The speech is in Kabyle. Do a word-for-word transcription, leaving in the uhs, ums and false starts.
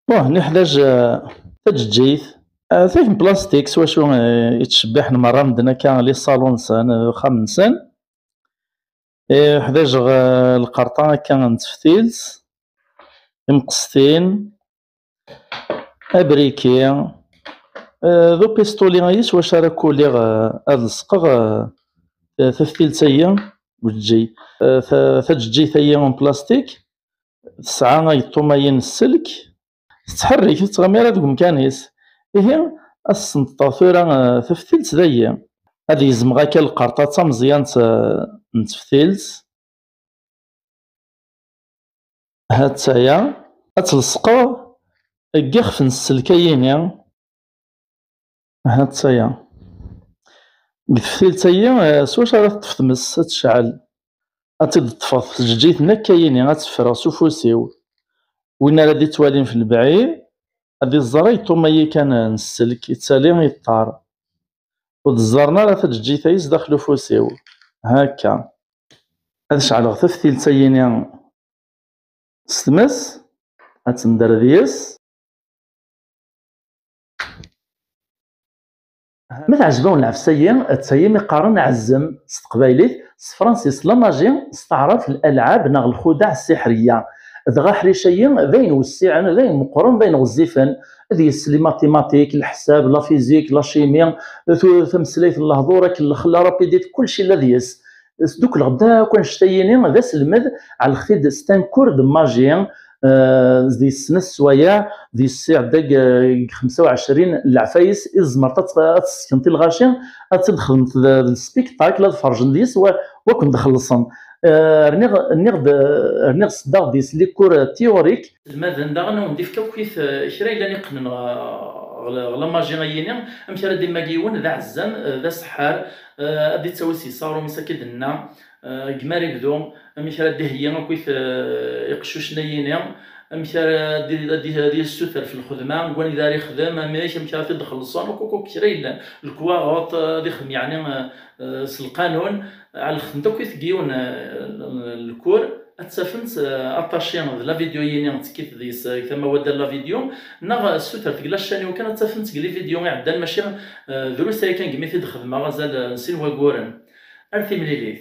Bon, neḥdaǧ, eh, taǧeǧǧit, eh, tagi n plastik s wacu, eh, yettcebbiḥen merra medden akka les salons-nsen, eh, uxxam-nsen. Eh, ḥdaǧeɣ, eh, lqerṭa akka n teftilt, imqestin, abriki, eh, d upistuli-ayi s wacu ara kuliɣ, eh, ad lesqeɣ, eh, taftilt-ayi, weǧǧi, eh, ta-, taǧeǧǧit-ayi n plastik, tesɛa ageṭṭum-ayi n sselk, tettḥerrik, ur tettɣimi ara deg umkan-is. Ihi, ad ssenṭeḍeɣ tura, eh, taftilt dayi. Ad gezmeɣ akka lqerṭa d tameẓyant, eh, n teftilt. Ha-tt-aya. Ad tt-lesqeɣ deg ixef n sselk-ayini. Ha-tt-aya. Deg teftilt-ayi, eh, s wacu ara teṭṭef tmes, ad tecɛel. Ad tt-id-ṭṭfeɣ s tjeǧǧigt-nni akka-yini, ad tt-ffreɣ s ufus-iw. Win ara d-ittwalin f lebɛid, ad iẓer ageṭṭum-ayi kan n sselk, ittali, iṭṭar. Ur d-ẓẓaren ara taǧeǧǧit-ayi sdaxel ufus-iw. Hakka. Ad ceɛleɣ taftilt-ayini s tmes, ad tender deg-s. Ma teɛjeb-awen lɛefsa-yi, d tayi mi qqaren aɛezzem s teqbaylit, s tefransist la magie, s taɛrabt lalɛab neɣ lxudaɛ ssiḥriya. Dɣa aḥric-ayi d ayen wessiɛen, d ayen meqqren, d ayen ɣezzifen. Deg-s les mathématiques, leḥsab, la physique, la chimie, tu-, tameslayt n lehdur, akken lexla, rapidité, kullec illa deg-s. Sdukleɣ-d akk annect-ayini d aselmed, ɛellqeɣ-t-id, c'est un cours de magie, eh, di snat sswayeɛ, di sɛedda deg, deg xemsa u ɛecrin n leɛfayes i tzemreḍ ad t-, ad tessekneḍ i lɣaci, ad tt-id-xedmeḍ d, d spectacle, ad ferjen deg-s wa, wa ken-d-xellṣen. Eh, rniɣ, rniɣ-d, rniɣ sdaɣ deg-s les cours théoriques. Selmaden daɣen ad wen-d-ifk akk kra yellan iqqnen ɣ-, ɣ-, ɣ la magie-ayini, amek ara d-immag yiwen d aɛezzam, eh, d aseḥḥar, eh, ad d-ittawi s yes aɣrum-is akka i d-nenna, eh, deg mi ara yebdu, amek ara d-iheyyi akkit, eh, iqeccucen-ayini, amek ara d-, ad d-, ad d-yessuter f lxedma, deg wanida ara ixdem, amek, amek ara t-id-xellṣen, akk, akk, akk kra yellan, lekwaɣeḍ, ad ixdem yeɛni, eh, eh, s lqanun, ɛellqen-t akkit deg yiwen, eh, lkur, ad tafem, eh, attaché d la vidéo-yini, tekkit deg-s, eh, tama wadda n la vidéo, neɣ ssuter deg la chaîne-iw kan, ad tafem deg les vidéos iɛeddan, mačči, eh, drus aya kan deg mi t-id-xedmeɣ, azal, eh, n sin waguren. Ar timlilit.